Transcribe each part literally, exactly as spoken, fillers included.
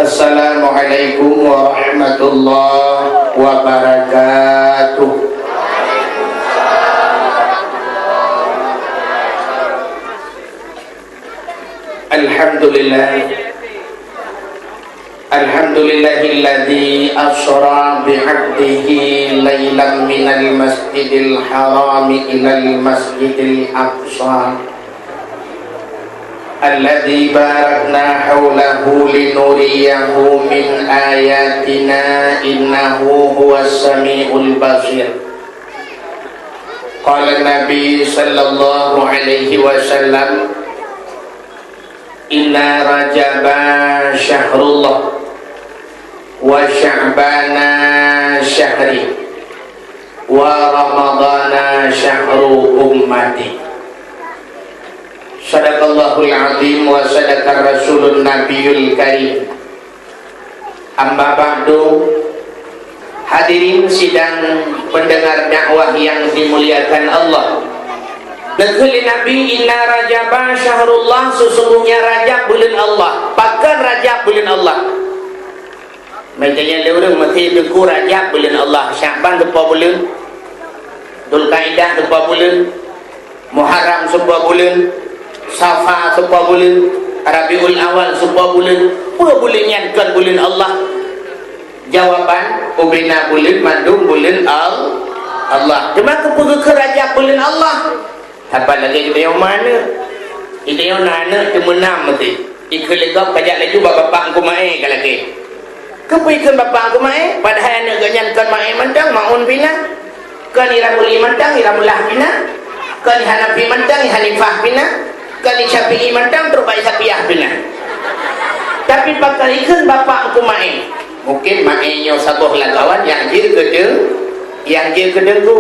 Assalamualaikum warahmatullahi wabarakatuh. Alhamdulillah. Alhamdulillahilladzi asra bi'abdihi lailan minal masjidil harami ilal masjidil aqsa. Alladzi barakna haulahu linuriyahu min ayatina innahu huwas samiul basir. Qala Nabi sallallahu alaihi wasallam, "Inna Rajaba syahrullah, wa Sya'bana syahri, wa Ramadana syahru ummati." Sadaqallahul azim wa sadaqar rasulun nabiyul karim. Amma ba'du, hadirin sidang pendengar dakwah yang dimuliakan Allah. Geukheun lé Nabi, "Inna Rajaba syahrullah," sesungguhnya Rajab buleuen Allah. Pakon Rajab buleuen Allah? Meunyoe lé ureueng meusti teuku Rajab buleuen Allah, Sya'ban teupeue buleuen, Dzulkaidah teupeue buleuen, Muharram teupeue buleuen, Safar teupeue buleuen, Rabiul Awal teupeue buleuen, peue buleuen nyan kon buleuen Allah? Jawaban, ubena buleuen mandum buleuen Al-, Allah. Teuma keupeue geukheun Rajab buleuen Allah? Saban lagèe geutanyoe ma aneuk. Geutanyoe na aneuk teumeunam meusti. Ikheun lé gob ka jak laju bak bapak Teungku Maé ka lagèe. Keupeue ikheun bapak Teungku Maé? Padahai aneuk geuh nyan kon Maé mantong, Maun pih na. Kon Iramuli mantong, Iramullah pih na. Kon Hanafi mantong, Hanifah pih na. Kon Syafi'i mantong, trok bak Syafi'iyah pih na. Tapi pakon ikheun bapak Teungku Maé? Mungkin Maé nyoe saboh lagèe awak nyang jeuet keu teung-, nyang jeuet keu teungku.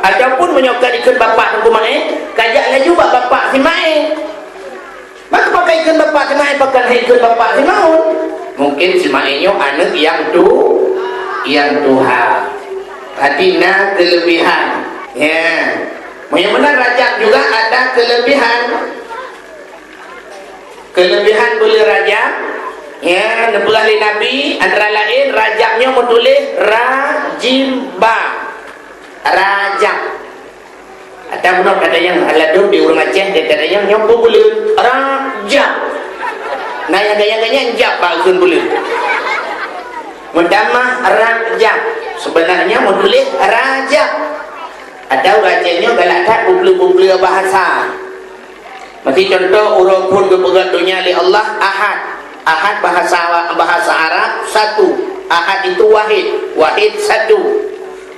Ataupun meunyoe ka ikheun bapak Teungku Maé, ka jak laju bak bapak si Maé. Maka pakon ikheun bapak si Maé, pakon han ikheun bapak si Maun? Mungkin si Maé nyoe aneuk nyang tu-, nyang tuha. Berarti na keulebihan. Ya. Meunyoe meunan Rajab juga ada keulebihan. Keulebihan buleuen Rajab, ya, neupeugah lé Nabi, antara laén Rajab nyoe meutuléh ra jim ba. Rajab. Atau bunoe kata nyang ladôm di ureueng Aceh, kata nyang nyoe peue buleuen? Rajab. Nah, nyang gaya-gaya jab bak kheun buleuen. Meutamah Rajab. Sebenarnya meutuléh Rajab. Atau ureueng Aceh nyoe galak that bublu-bublu bahasa. Meusti contoh, uroe phon geupeugöt donya lé Allah, Ahad. Ahad bahasa, bahasa Arab satu. Ahad itu wahid. Wahid satu.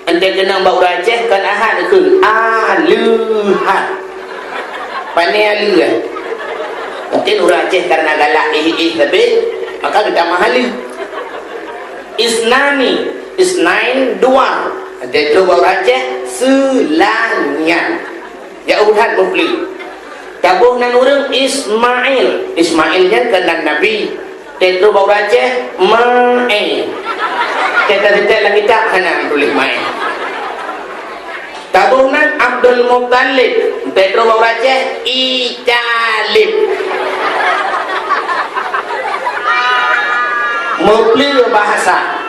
Enteuk keunong bak ureueng Aceh kon Ahad kheun, Aleuhad. Pane aleuh, eh? Mungkin ureueng Aceh karena galak ih-ih sabe, maka geutamah aleuh. Isnani, isnain, dua. Enteuk trok bak ureueng Aceh, seulanya. Jauh that bublu. Taboh nan ureueng Ismail. Ismail nyan keunan Nabi. Teutôh bak ureueng Aceh, Maé. Teuka-teuka lam kitab hana tuléh Maé. Taboh nan Abdul Muttalib. Teutôh bak ureueng Aceh, Italib. Meupleue bahasa.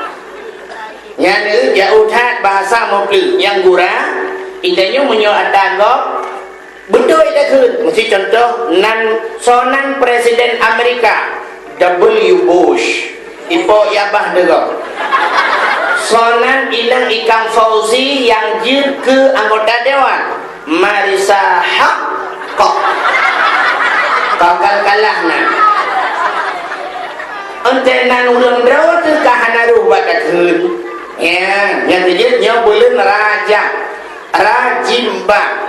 Nyan jauh that bahasa meupleue. Nyang gura, geutanyoe meunyoe ata gob, beutôi takheun, meusti contoh nan, soe nan Presiden Amerika, W Bush, ipo yabah deungon. Soe nan inong Ikang Fauzi nyang jeuet keu anggota dewan, Marisa Haque. Bakal kalah na. Enteuk nan ureueng droe teuh ka hana rôh bak takheun. Ya, nyang keujeuet nyoe buleuen Rajab. Ra jim ba.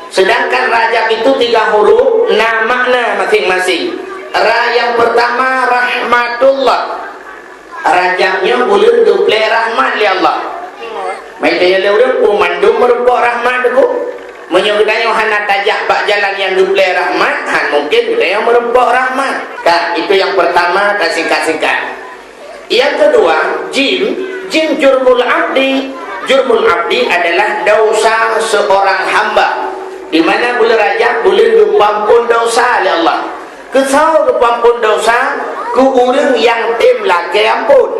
Sedangkan Rajab itu tiga huruf, na makna masing-masing. Ra yang pertama rahmatullah. Rajab nyoe buleuen geuplè rahmat lé Allah. Meunyoe lé ureueng peue mandum meurumpok rahmat teungku. Meunyoe geutanyoe hana tajak bak jalan nyang geuplè rahmat, han mungkin geutanyoe meurumpok rahmat. Ka, itu yang pertama, ka singkat-singkat. Yang kedua, jim, jim jurmul abdi. Jurmul abdi adalah dosa seorang hamba. Di mana buleuen Rajab, buleuen geupeuampôn dosa lé Allah. Keusoe geupeuampôn dosa? Keu ureuëng nyang tem lakée amphon.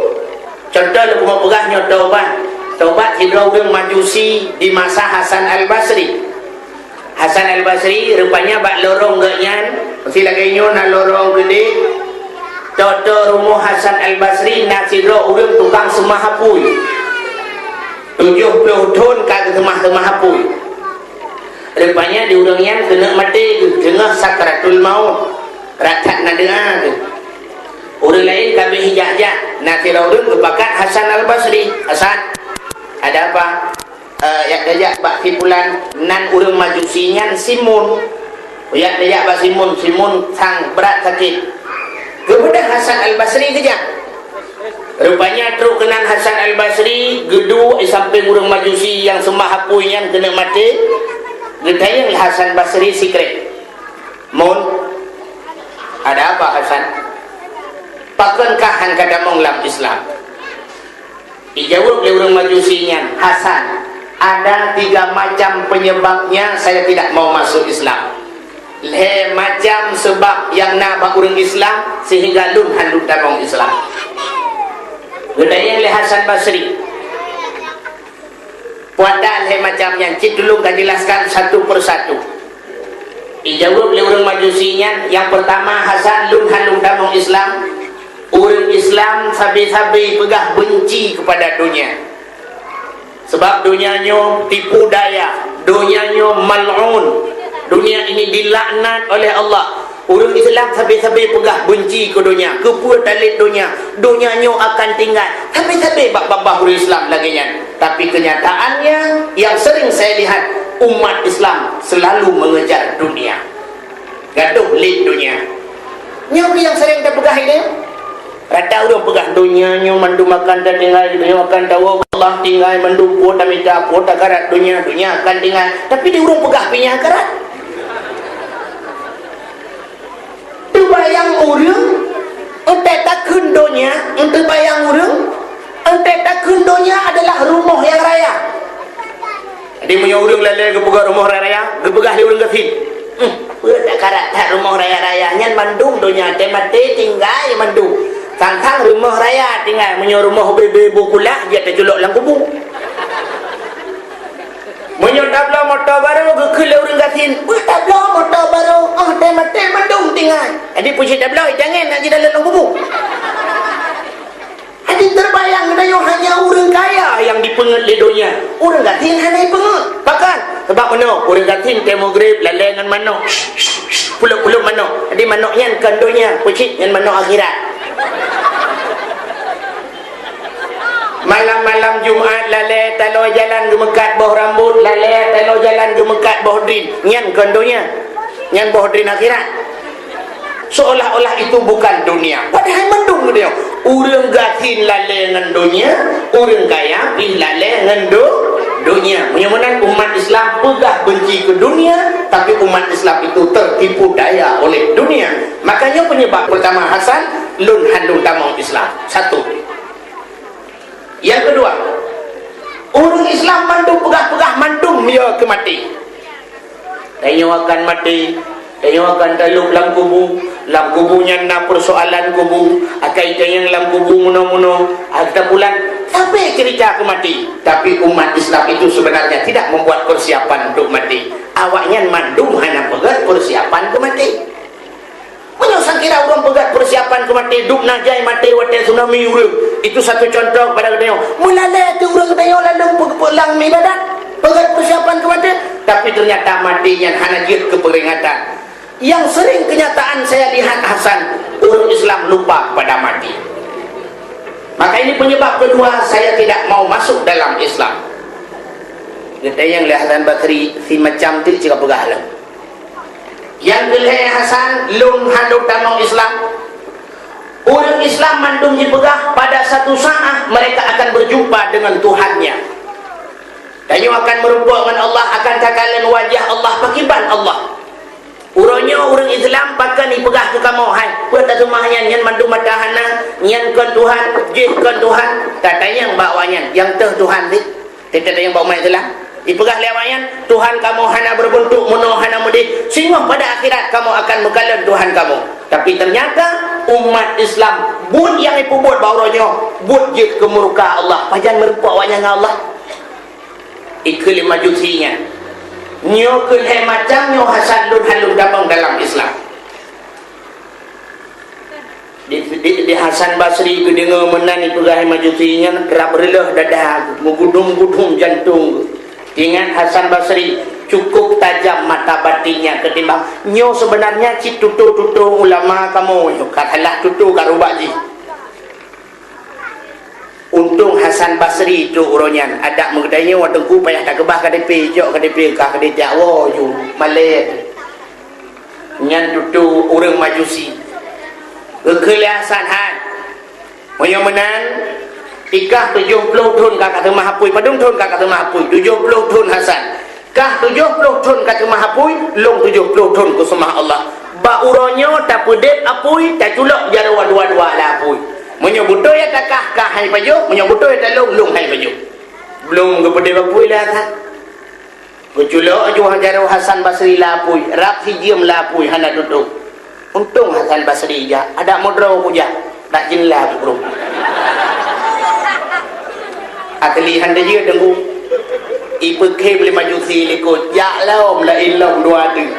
Contoh lôn peugah nyoe taubat. Taubat sidroe ureuëng Majusi di masa Hasan Al-Basri. Hasan Al-Basri rupanya bak lorong geuh nyan, si lagée nyoe na lorong geude. Toto rumoh Hasan Al-Basri na sidroe ureuëng tukang seumah apui. Tujoh ploh thon ka geuseumah-seumah apui. Rupanya di ureuëng nyan keuneuk maté geuh, teungoh sakratul maut. Ratat na doa geuh. Ureuëng laén ka abéh jak-jak, na sidroe ureuëng geupakat Hasan Al-Basri. "Hasan, ada apa?" "Eh, jak tajak bak si pulan, nan ureuëng Majusi nyan Simun. Jak tajak bak Simun, Simun sang brat sakét." Geubeudôh Hasan Al-Basri geujak. Rupanya trok keunan Hasan Al-Basri geuduek di sampéng ureuëng Majusi nyang seumah apui nyan keuneuk maté. Geutanyong lé Hasan Basri sikrék, "Mun, ada apa, Hasan? Pakon kah han ka tamong lam Islam?" Dijaweueb lé ureuëng Majusi nyan, "Hasan, ada tiga macam penyebabnya saya tidak mau masuk Islam." Lhée macam seubab nyang na bak ureuëng Islam sehingga lôn han lôn tamong Islam. Geutanyong lé Hasan Basri, "Peue atra lhée macam nyan, cit tulông ka jelaskan satu persatu." Dijaweueb lé ureuëng Majusi nyan, "Nyang peurtama, Hasan, lôn han lôn tamong Islam. Ureuëng Islam sabe-sabe peugah benci keupada donya. Sabab donya nyoe tipu daya, donya nyoe mal'un. Dunia ini dilaknat oleh Allah. Ureuëng Islam sabe-sabe peugah benci keu donya, keupeue talét donya, donya nyoe akan tinggai." Sabe-sabe bak babah ureuëng Islam lagée nyan. Tapi kenyataannya, yang sering saya lihat, umat Islam selalu mengejar dunia. Gadoh lé donya. Nyoe nyang sering tapeugah ilée. Rata ureuëng peugah, "Donya nyoe mandum akan tatinggai, donya akan tawoe, Allah tinggai mandum, peue tamita, peue takarat donya, donya akan tinggai." Tapi di ureuëng peugah pih nyan akarat. Teubayang ureuëng, entée takheun donya, entée bayang ureuëng, entée takheun donya adalah rumoh nyang raya. Jadi, meunyoe ureuëng lalée geupeugah rumoh raya-raya, geupeugah lé ureuëng gasien, "Hmm, peue takarat that rumoh raya-raya, nyan mandum donya, teumaté tinggai mandum. Sang-sang rumoh raya tinggai, meunyoe rumoh bebe bukula, jeuet taculok lam kubu." Meunyoe tabloe moto barô, geukheun lé ureuëng gasien, "Peue tabloe moto barô, oh, teumaté mandum tinggai." Jadi, peue cit tabloe, jangan nak jidalam lam kubu. Jadi, teubayang geutanyoe hanya ureuëng kaya nyang jipeungeut lé donya. Ureuëng gasien hana jipeungeut. Pakon? Sabab meunoe, ureuëng gasien teumagrib lalée ngon manok. Pulop-pulop manok. Jadi, manok nyan kon donya, peue cit nyan manok akhirat. Malam-malam Jumat lalée taloe jalan geumeukat boh rambot, lalée taloe jalan geumeukat boh drin. Nyan kon donya. Nyan boh drin akhirat. Seolah-olah itu bukan dunia. Padahai mandum geutanyoe. Ureuëng gasien lalée ngon donya, ureuëng kaya pih lalée ngon do-, donya. Meunyoe meunan umat Islam peugah benci keu dunia, tapi umat Islam itu tertipu daya oleh dunia. Makanya penyebab pertama Hasan, lôn han lôn tamong Islam. Satu. Nyang keudua, ureuëng Islam mandum peugah-peugah mandum ya keu maté. Tanyoe akan maté, tanyoe akan talop lam kubu, lam kubu nyan na peusoalan kubu, akai tanyong lam kubu meunoe-meunoe, hareuta pulan, sampai ceurita keu maté. Tapi umat Islam itu sebenarnya tidak membuat persiapan untuk mati. Awaknyan mandum hana peugét persiapan keu maté. Meunyoe sakira ureuëng peugét persiapan keu maté, dub na jai maté watée tsunami ureuëng, itu satu contoh kepada geutanyoe. Meulalée teuh ureuëng geutanyoe lalong peugeupeue lam ibadat, peugét persiapan keu maté, tapi ternyata maté nyan hana jeuet keu peuringatan. Yang sering kenyataan saya lihat Hasan, ureuëng Islam lupa kepada mati. Maka ini penyebab kedua saya tidak mau masuk dalam Islam. Geutanyong lé Hasan Basri, si macam tu cit ka peugah lom. Nyang keulhée Hasan, lôn han lôn tamong Islam. Ureuëng Islam mandum jipeugah pada satu saat mereka akan berjumpa dengan Tuhannya. Tanyoe akan meurumpok ngon Allah, akan takalon wajah Allah, pakriban Allah. Uroe nyoe ureuëng Islam pakon jipeugah keu kamoe, "Hai, peue taseumah nyan, nyan mandum mata hana, nyan kon Tuhan, jih kon Tuhan." Tatanyong bak awaknyan, "Nyang teuh Tuhan cit?" Teutatanyong bak umat Islam, jipeugah lé awaknyan, "Tuhan kamoe hana beureubeuntuk, meunoe hana meudeh, singoh pada akhirat kamoe akan meukalon Tuhan kamoe." Tapi ternyata, Umat Islam, buet nyang ipeubuet bak uroe nyoe, buet jeuet keu murka Allah. Pajan meureumpok awaknyan ngon Allah? Ikheun lé Majusi nyan. Nyoe keuh lhée macam nyoe Hasan lôn hana lôn tamong dalam Islam. Di, di, di Hasan Basri geudeungoe meunan ipeugah lé Majusi nyan, rab reuloh dada, meugudum-gudum jantong. Ingat Hasan Basri, cukup tajam mata batinnya ketimbang nyoe, sebenarnya cit tutoe-tutoe ulama kamoe nyoe, ka salah tutoe ka rubak jih. Untông Hasan Basri trok uroe nyan, adak meugeutanyoe teungku payah takeubah K D P, jok K D P ka keudeh jak woe ju malée. Nyan tutoe ureuëng Majusi. Geukheun lé Hasan, "Hai, meunyoe meunan, ikah tujoh ploh thon ka kaseumah apui." "Padum thon ka kaseumah apui?" "Tujoh ploh thon, Hasan." "Kah tujoh ploh thon kaseumah apui, lôn tujoh ploh thon kuseumah Allah. Bak uroe nyoe tapeudeb apui, taculok jaroe dua-dua lam apui. Meunyoe beutôi ata kah, kah hai pajoh, meunyoe beutôi ata lôn, lôn hai pajoh." Blom geupeudeb apui lé Hasan. Geuculok ju jaroe Hasan Basri lam apui, rab sijeuem lam apui hana tutôp. Untông Hasan Basri jak, adak meudroe kujak, dak jeunla keu ureuëng. Asli hana jeuet teungku. Ipeukhem lé Majusi likot, jak lom laén lom dua teuk.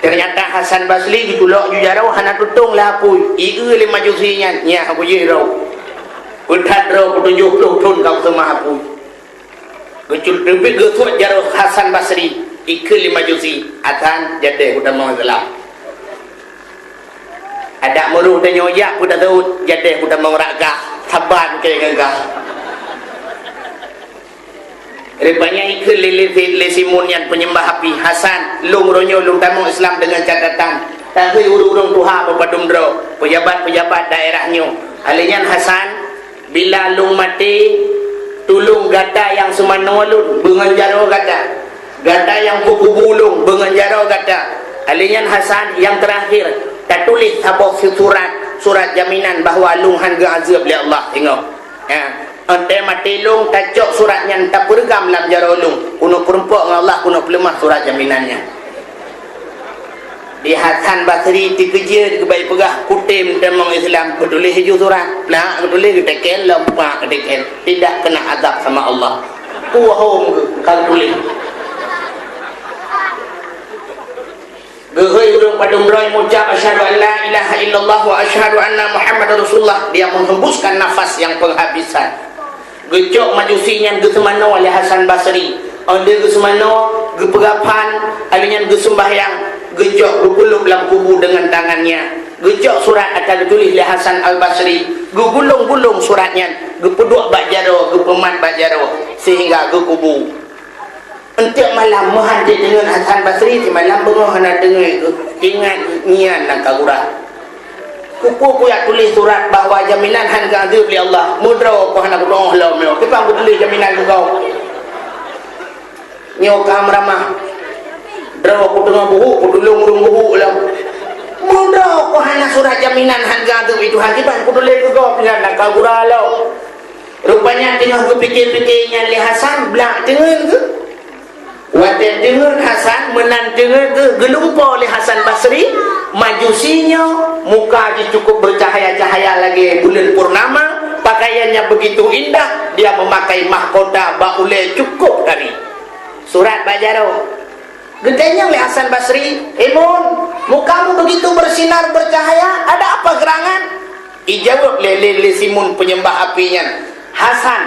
Teunyata Hasan Basri geuculok ju jaroe hana tutông lam apui, ieu lé Majusi nyan, "Nyan kujih droe. Peuthat droe keu tujoh ploh thon ka kuseumah apui." Geucul-, teubiet geusuet jaroe Hasan Basri, ikheun lé Majusi, "Hasan, jadeh kutamong Islam. Adak meurôh tanyoe jak peue taseuôt, jadeh kutamong rab gah, saban keu ngon gah." Rupanya ikheun lé, lé, lé Simon nyan peunyeumbah api, "Hasan, lôn uroe nyoe lôn tamong Islam deungon catatan, tahôi ureuëng-ureuëng tuha beupadum droe, peujabat-peujabat daerah nyoe. Alèh nyan Hasan, bila lôn maté, tulông gata nyang seumanoe lôn beungon jaroe gata. Gata nyang peukubu lôn beungon jaroe gata. Alèh nyan Hasan, nyang teurakhir, tatuléh saboh surat, surat jaminan bahwa lôn hán geuazeueb lé Allah." Ingat. Ya. Óh watèe maté lôn, tacok surat nyan tapeureugam lam jaroe lôn. Keuneuk peurumpok ngon Allah, keuneuk peuleumah surat jaminan nyan. Di Hasan Basri teukeujeuet geubai peugah, "Kutem tamong Islam, kutuléh ju surat." Nak kutuléh geuteken lom, pak geuteken. Tidak kena azab sama Allah. Puhom ka kutuléh. Geuhôi ureuëng padum droe meucab, "Asyhadu an la ilaha illallah wa asyhadu anna Muhammadar Rasulullah." Dia menghembuskan nafas yang penghabisan. Geucok Majusi nyan geuseumanoe lé Hasan Basri. Óh lheueh geuseumanoe, geupeugah phan, alèh nyan geuseumbahyang, geucok geupeulop lam kubu deungon tangan nyan. Geucok surat ata geutuléh lé Hasan Al-Basri, geugulong-gulong surat nyan, geupeuduek bak jaroe, geupeumat bak jaroe, sehingga geukubu. Enteuk malam meuhan jeuet deungon Hasan Basri, simalam beungoh hana deungoe, ingat nyan nyang ka gura. Kupeue kujak tuléh surat bahwa jaminan hán geuazeueb lé Allah, meudroe ku hana kudeungoe lom nyoe, kiban kutuléh jaminan keu gob. Nyoe ka meuramah. Droe kuteungoh buhuk, kutulông ureuëng buhuk lom. Meudroe ku hana surat jaminan hán geuazeueb lé Tuhan, kiban kutuléh keu gob nyan, ka gura lom. Rupanya teungoh geupike-pike nyan lé Hasan, blah teungeut geuh. Watèe teungeut Hasan, meunan teungeut geuh, geulumpoe lé Hasan Basri, Majusi nyoe, muka jih cukup bercahaya-cahaya lagèe buleuen purnama, pakaiannya begitu indah, dia memakai mahkota bak ulèe cukup tari. Surat bak jaroe. Geutanyong lé Hasan Basri, "Hei Mun, mukamu begitu bersinar bercahaya, ada apa gerangan?" Ijaweueb lé, lé, lé Simon peunyeumbah api nyan, "Hasan,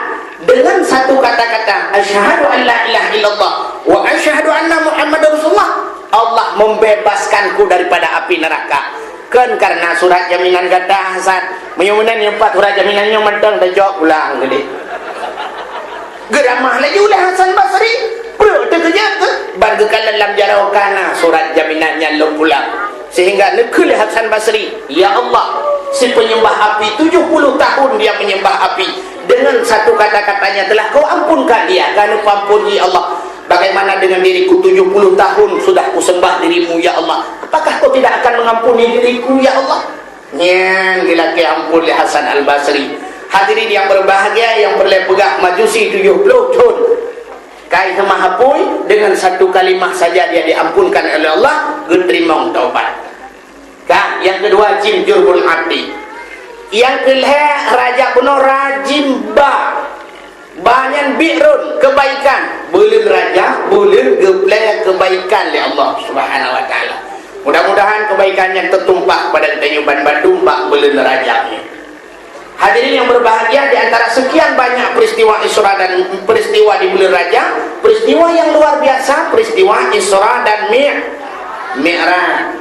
dengan satu kata-kata, asyhadu an la ilaha illallah wa asyhadu anna Muhammadar Rasulullah, Allah membebaskanku daripada api neraka. Kon karena surat jaminan gata, Hasan. Meunyoe meunan nyoe pat surat jaminan nyoe mantong tacok pulang keudeh." Geuramah laju lé Hasan Basri, breuh teukeujot geuh, ban geukalon lam jaroe ka na surat jaminan nyan lom pulang. Sehingga neukheun lé Hasan Basri, "Ya Allah, si penyembah api tujuh puluh tahun dia menyembah api. Dengan satu kata-katanya telah Kau ampunkan dia, ka neupeuampôn, ya Allah. Bagaimana dengan diriku, tujuh puluh tahun sudah kusembah dirimu, ya Allah. Apakah Kau tidak akan mengampuni diriku, ya Allah?" Nyan geulakèe amphon lé Hasan Al-Basri. Hadirin yang berbahagia, nyang peureulèe peugah Majusi tujoh ploh thon ka jiseumah apui, dengan satu kalimah saja dia diampunkan oleh Allah, geuteurimong taubat. Dah, nyang keudua jim jurbun api. Nyang keulhèe rajak bunoe rajim ba. Ba nyan bi'run, kebaikan. Buleuen Rajab, buleuen geuplè kebaikan lé Allah Subhanahu wa Taala. Mudah-mudahan kebaikan nyan teutumpah pada geutanyoe banmandum bak buleuen Rajab nyoe. Hadirin yang berbahagia, di antara sekian banyak peristiwa Isra dan peristiwa di buleuen Rajab, peristiwa yang luar biasa, peristiwa Isra dan Mi-, Mi'raj.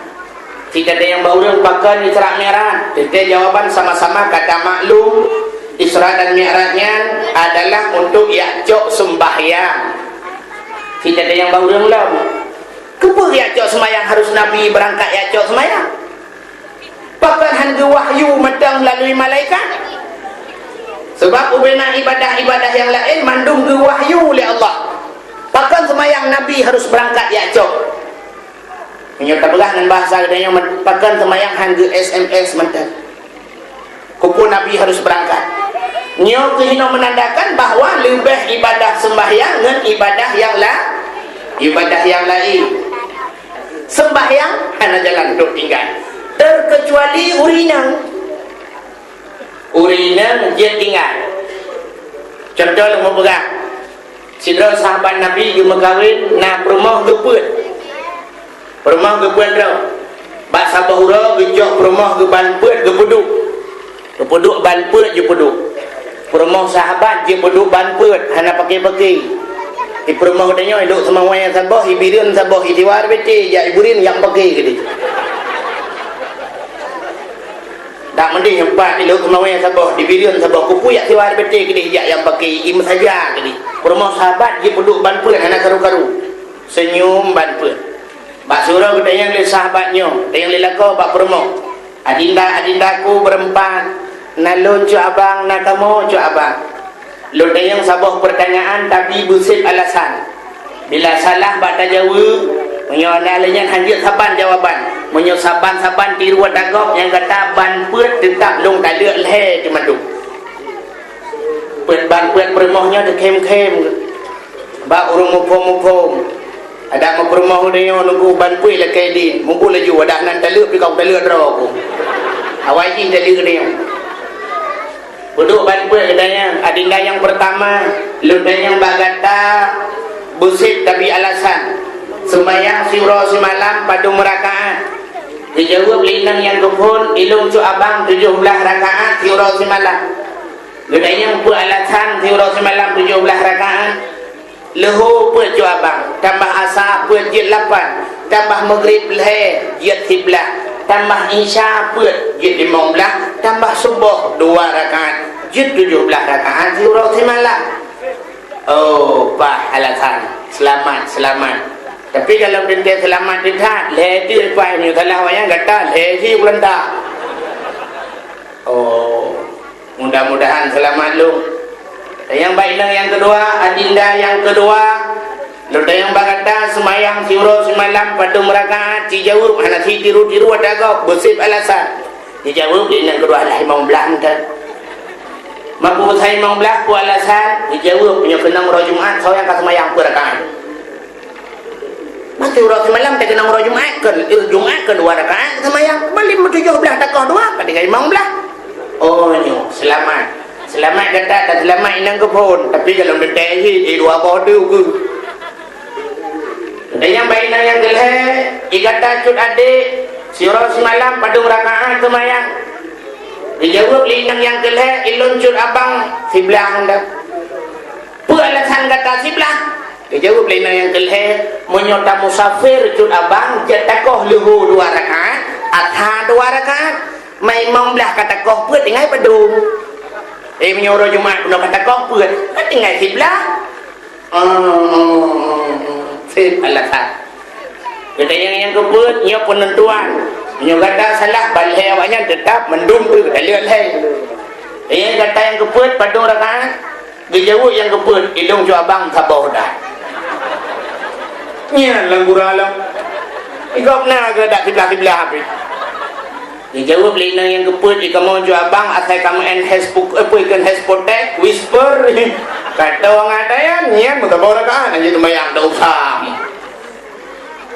Cit teuntèe nyang ba ureueng pakon Isra Mi'raj? Teuntèe jawaban sama-sama ka tamaklum, Isra dan Mi'raj nyan adalah untuk jak cok seumbahyang. Cit teuntèe nyang ba ureueng lom. Keupeue jak cok seumbahyang harus Nabi beurangkat jak cok seumbahyang? Pakon hán geuwahyu mantong meulalu malaikat? Sabab ubena ibadah-ibadah nyang laén mandum geuwahyu lé Allah. Pakon seumbahyang Nabi harus beurangkat jak cok? Meunyoe tapeugah ngon bahasa geutanyoe, pakon seumbahyang hán geu-S M S mantong? Keupeue Nabi harus beurangkat? Nyoe keuh hinoe meunandakan bahwa leubeh ibadah seumbahyang ngon ibadah nyang la-, ibadah nyang laén. Seumbahyang hana jalan untuk tinggai, terkecuali ureueng inong. Ureueng inong jeuet tinggai. Contoh lôn peugah, sidroe sahabat Nabi geumeukawen na peurumoh geupeuet. Peurumoh geupeuet droe. Bak saboh uroe geucok peurumoh geuban peuet geupeuduek. Geupeuduek ban peuet jipeuduek. Peurumoh sahabat jipeuduek ban peuet hana paké-paké. Di peurumoh geutanyoe ilok seumawai saboh, ibireuen saboh, isiwa ribèe teh jak ibireuen nyang paké keudéh. Dak meudeh empat ilok seumawai saboh, dibireuen saboh, keupeue jak siwa ribèe teh keudéh jak nyang paké, imeusaja keudéh. Peurumoh sahabat jipeuduek ban peuet hana karu-karu. Seunyum ban peuet. Bak siuroe geutanyong lé sahabat nyoe, tanyong lé lakoe bak peurumoh, "Adinda, adindaku beureuempat, na lôn cut abang, na kamoe cut abang. Lôn tanyong saboh peurtanyaan, tapi beuseb alasan. Bila salah bak tajaweueb, meunyoe na lé nyan hanjeuet saban jawaban. Meunyoe saban-saban tiru ata gob nyang gata ban peuet, teutab lôn taleuek lhèe teumandum." Peuet ban peuet peurumoh nyoe teukhém-khém bak ureueng muphom-muphom. Adak meupeurumoh geutanyoe nunggu ban peuet lakèe idin, mubu laju, adak nan taleuek pih ka taleuek droe ku. Awai jih taleuek geutanyoe. Peuduek ban peuet geutanyoe, adinda nyang peurtama, lôn tanyong bak gata, beuseb tapi alasan. Seumbahyang siuroe simalam padum rakaat? Geujaweueb lé inong nyang geuphon, "Ilôn cut abang tujoh blaih rakaat siuroe simalam." Geutanyong peue alasan siuroe simalam tujoh blaih rakaat? Leuhô peuet cut abang, tambah asa peuet jeuet lapan, tambah meugrib lhèe jeuet siblaih, tambah isya peuet jeuet limong blaih, tambah suboh dua rakaat, jeuet tujoh blaih rakaat siuroe simalam. Oh, paih alasan. Seulamat, seulamat. Tapi kalau teuntèe seulamat teuh that, lhèe teuk paih, meunyoe salah awaknyan gata lhèe jih kulanta. Oh. Mudah-mudahan seulamat lôn. Tanyong bak inong nyang keudua, adinda nyang keudua, lôn tanyong bak gata, seumayang siuroe simalam padum rakaat? Jijaweueb hana sitiru-tiru ata gob, beuseb alasan. Jijaweueb lé inong keudua, "Lah limong blaih mantong." "Meupeue sa limong blaih, peue alasan?" Jijaweueb, "Meunyoe keunong uroe Jumat, soe nyang ka seumayang peuet rakaat?" Masa uroe simalam teukeunong uroe Jumat, keu, eh, Jumat keu dua rakaat seumayang. Malam tujoh blaih takoh dua, ka tinggai limong blaih. Oh, nyoe, seulamat. Seulamat gata dan seulamat inong geuphon. Tapi kalau gata jih, eh, dua boh tu ke. Dan nyang baik inong nyang keulhèe, i gata cut adék, siuroe simalam padum rakaat seumayang? Jijaweueb lé inong nyang keulhèe, "Ilôn cut abang siblaih anda." "Peue alasan gata siblaih?" Geujaweueb lé inong nyang keulhèe, "Meunyoe tamusafir cut abang, jeuet takoh leuhô dua rakaat, asa dua rakaat, ma limong blaih ka takoh peuet tinggai padum. Eh, meunyoe uroe Jumat bunoe ka takoh peuet, ka tinggai siblaih." Seb alasan. Gata nyang, nyang keupeuet, nyoe peunentuan. Meunyoe gata salah, ban lhèe awaknyan teutap mandum tu gata lhèe. Nyang gata nyang keupeuet, padum rakaat? Geujaweueb nyang keupeuet, "Ilôn cut abang saboh dah." Nyan lam gura lom. Di gobnyan geudak siblaih-siblaih habéh. Geujaweueb lé inong nyang keupeuet, "Di kamoe cut abang, asai kamoe en hes puk-, eh, peue, ikheun hes potek, whisper." Ka teuh ngon ata nyan, nyan meusaboh rakaat, hana jeuet seumayang, dak usah.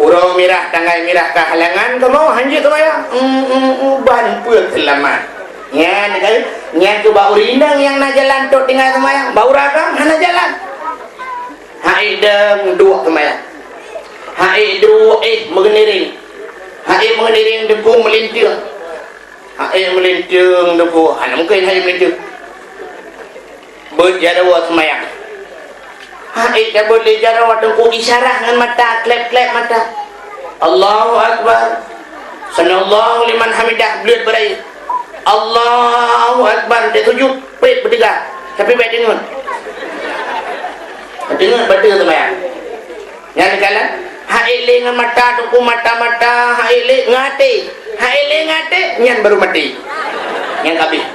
Uroe mirah, tanggai mirah ka halangan kamoe, hanjeuet seumayang. Hmm, hmm, hmm, ban peue seulamat. Nyan kan, nyan keuh bak ureueng inong nyang na jalan trok tinggai seumayang. Bak ureueng agam hana jalan. Hai deueng duek seumayang. Hai duek éh meugeuneureng. Hai meugeuneureng deungon meulinteung. Hai meulinteueng teungku, hana mungken hai meulinteueng. Beuet jaroe seumayang. Hai tabeuet lé jaroe teungku, isyarah ngon mata, klep-klep mata. Allahu Akbar. Sami'allahu liman hamidah, bleuet beurayeuk. Allahu Akbar, teusujut, pet beuteuga. Tapi bèk deungon. Deungon beutôi seumayang. Nyan kalon, hai lé ngon mata teungku, mata-mata, hai lé ngon até. Hai lé ngon até, nyan baru maté. Nyan ka abéh.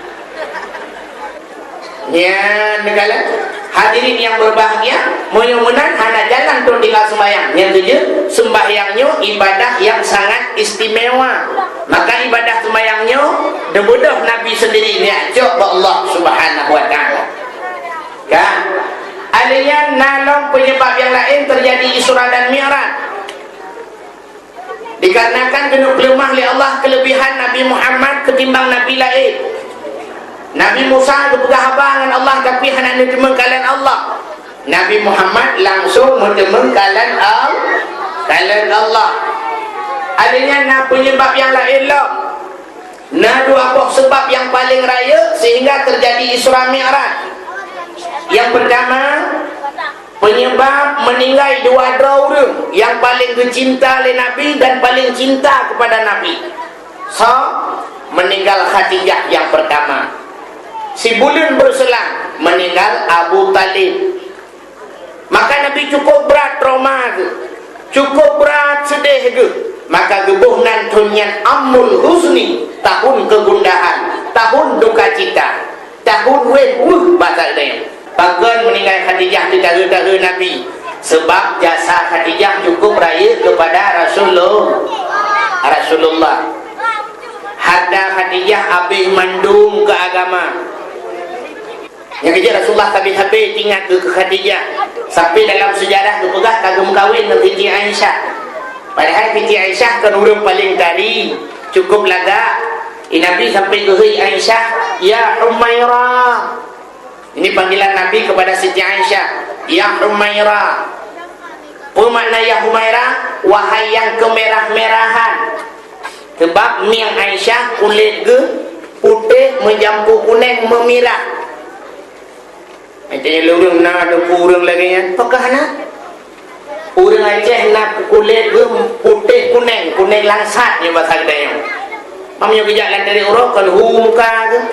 Nyan kalon, hadirin yang berbahagia, meunyoe meunan hana jalan trok tinggai seumayang. Nyan keujeuet, seumbahyang nyoe ibadah yang sangat istimewa. Maka ibadah seumayang nyoe, dibeudôh Nabi sendiri, neujak cok bak Allah Subhanahu wa Ta'ala. Kan? Alèh nyan na lom penyebab yang laén terjadi Isra dan Mi'raj. Dikarenakan geuneuk peuleumah lé Allah keulebihan Nabi Muhammad keutimbang nabi laén. Nabi Musa geupeugah haba ngon Allah, tapi hana neuteumeung kalon Allah. Nabi Muhammad langsung neuteumeung kalon Al-, kalon Allah. Alèh nyan na penyebab yang laén lom. Na dua boh seubab nyang paleng rayeuk sehingga terjadi Isra Mi'raj. Nyang peurtama, penyebab meuninggai dua droe ureueng nyang paleng geucinta lé Nabi dan paleng cinta keupada Nabi. Soe? Meuninggal Khadijah nyang peurtama. Sibuleuen beuseulang meuninggal Abu Thalib. Maka Nabi cukup brat trauma geuh, cukup brat seudeh geuh. Maka geuboh nan thon nyan Amul Huzni, tahun kegundahan, tahun dukacita, tahun wéh weuh basa geutanyoe. Pakon meuninggai Khadijah di tahun-tahun Nabi? Sebab jasa Khadijah cukup rayeuk keupada Rasulullah. Rasulullah. Harta Khadijah abéh mandum keu agama. Nyang keujeuet Rasulullah sabe-sabe teuingat keu Khadijah. Sampai dalam seujarah geupeugah ka geumeukawen ngon Siti Aisyah. Padahai Siti Aisyah kan ureueng paleng tari, cukup lagak. Di Nabi sampai geuhôi Aisyah, "Ya Humaira." Ini panggilan Nabi kepada Siti Aisyah, "Ya Humaira." Peue makna "Ya Humaira"? Wahai nyang keumeurah-meurahan. Sebab mieng Aisyah kulét geuh putéh meujampu kuneng meumirah. Até lé ureueng na deungon ureueng lagèe nyan, pakon hana? Ureueng Aceh na kulét geuh putéh kuneng, kuneng langsat nyoe basa geutanyoe. Meunyoe geujak lam deret uroe kon hu muka geuh.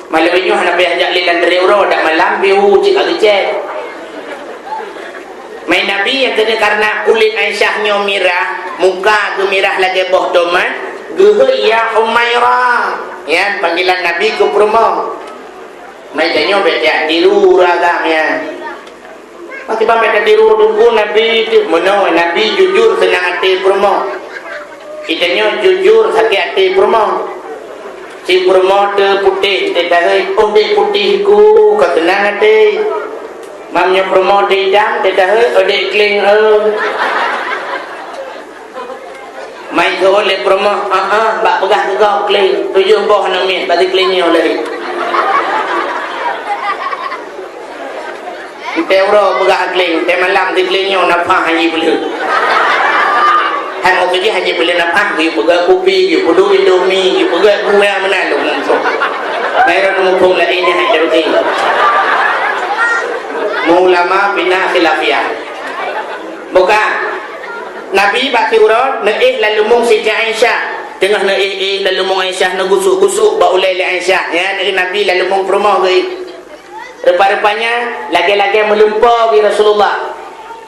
Malam nyoe hana payah jak lé lam deret uroe, dak malam biru cit ka geucet. Mai Nabi nyang keuneuk karena kulét Aisyah nyoe mirah, muka geumirah lagèe boh tomat, geuhôi, "Ya Humaira." Nyan panggilan Nabi keu peurumoh. Mai tanyoe bèk jak tiru ureueng agam nyan. Maka bang bèk tatiru teungku Nabi teuh. Meunoe Nabi jujur seunang até peurumoh. Geutanyoe jujur sakét até peurumoh. Si peurumoh teuh putéh, teuh tahôi, "Oh, dek putéh ku, ka seunang até." Meunyoe peurumoh teuh itam, teuh tahôi, "Oh, dek kleng, oh." Mai keu lé peurumoh, "Ah, ah, bak peugah keu gob kleng, tujoh boh aneuk miet, bak si kleng nyoe lé." Teuntèe uroe peugah kleng, teuntèe malam si kleng nyoe nafah hana jipeuleueh. Han meukeujih hana jipeuleueh nafah, geupeugah kupi, geupeudong indomie, geupeugah gula meunan lôn langsung. Mai droeneuh muphom lagèe nyan hai teureuti. Meuulama bina khilafiah. Bukan. Nabi bak siuroe neuéh lam leumong Siti Aisyah. Teungoh neuéh-éh lam leumong Aisyah, neugusuk-gusuk bak ulèe lé Aisyah. Nyan Nabi lam leumong peurumoh geuh. Rupa-rupanya lagèe-lagèe meulumpoe geuh Rasulullah.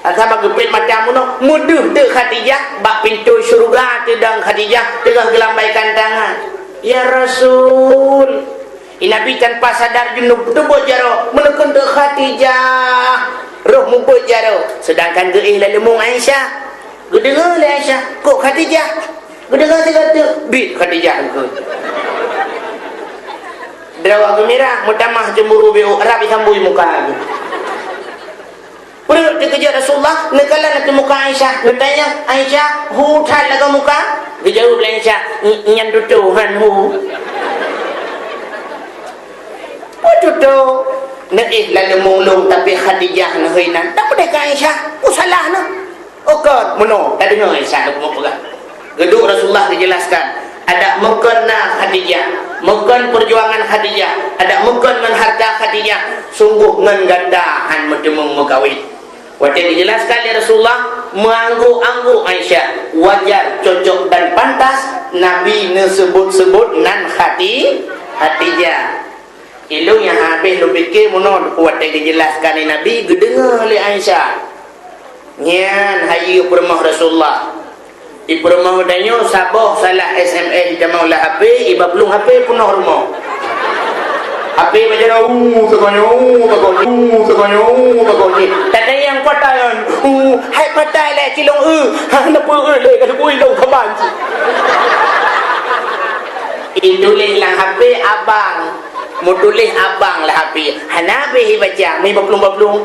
Asai bak geupet mata meunoe, meudeuh teuk Khadijah bak pintoe syeuruga, teudong Khadijah teungoh geulambaikan tangan. "Ya Rasul." Nabi tanpa sadar junub teubeuet jaroe, meuneukeun teuk Khadijah. Roh meubeuet jaroe, seudangkan geuéh lam leumong Aisyah. Geudeungoe lé Aisyah, "Kok Khadijah?" Geudeungoe sigoe teuk, "Bit Khadijah keuh." Droe geumirah, meutamah cemburu, beu rab isambui muka geuh. Peureuk teukeujot Rasulullah, neukalon ateueh muka Aisyah, neutanyong, "Aisyah, hu that lagèe muka?" Geujaweueb lé Aisyah, "N-, nyan tutoe han hu." Peue tutoe? Neuéh lam leumong lôn, tapi Khadijah neuhôi nan. Tapeudeh keu Aisyah, peue salah neuh? Oh kon, meunoe, tadeungoe Aisyah lôn peugah. Geuduek Rasulullah geujelaskan, adak meukon na Khadijah, meukon peujuangan Khadijah, adak meukon ngon hareuta Khadijah, sunggoh ngon gata han meuteumeung meukawen. Watèe geujelaskan lé Rasulullah, meuangguk-angguk Aisyah, wajar, cocok dan pantas Nabi neuseubut-seubut nan Khadi-, Khadijah. Ilôn nyang habéh lôn pike meunoe watèe geujelaskan lé Nabi geudeungoe lé Aisyah. Nyan hayeue peurumoh Rasulullah. Di peurumoh tanyoe saboh salah S M S jitamong lam H P, iba plueng H P peunoh rumoh. H P baca dah, uh, tekonyo, uh, tekonyo, uh, tekonyo, uh, tekonyo. Tadayang patai nyan, uh, hai patai lé cilong, uh, ha, kenapa, uh, lé, kata kui dong kaban. Ituléh lam H P abang. Meutuléh abang lam H P, hana habéh ibaca, meubaplong-baplong.